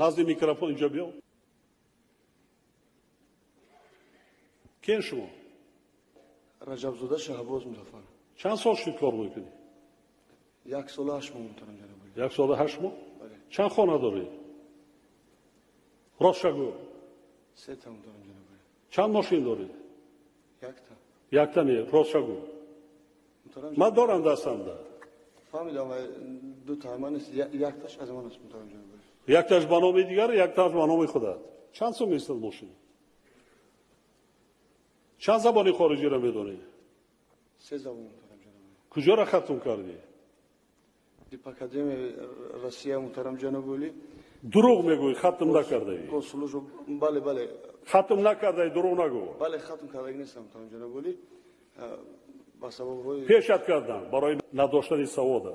Назди микрофон инҷо биё. Кен шумо? Раҷабзода Шаҳбоз Музаффар. Чанд сол шуд кор мекунӣ? 1 сола 8 моҳ, муҳтарам ҷаноби олӣ. 1 сола 8 моҳ? Бале. Чанд хона дорӣ? Ростша гӯ. Сета, муҳтарам ҷаноби олӣ. Чанд мошин дорӣ? Якта. Якта не, ростша гӯ. Муҳтарам. Ман дорам дастамда. Фаҳмидам, дута ман нест, якташ аз ман аст, муҳтарам ҷаноби олӣ. Якташ ба номи дигар, якташ ба номи худат. Чанд сум местад мошин? Чанд забони хориҷиро медонӣ? Се забон, муҳтарам ҷаноби олӣ. Куҷоро хатм кардӣ? Дипакадемияи Россия, муҳтарам ҷаноби олӣ. Дурӯғ мегӯӣ, хатм накардаӣ. Госслужба, бале, бале. Хатм накардаӣ, дурӯғ нагӯ. Бале, хатм кардаги нестам, муҳтарам ҷаноби олӣ, ба сабабҳои Пешат кардам барои надоштани савода.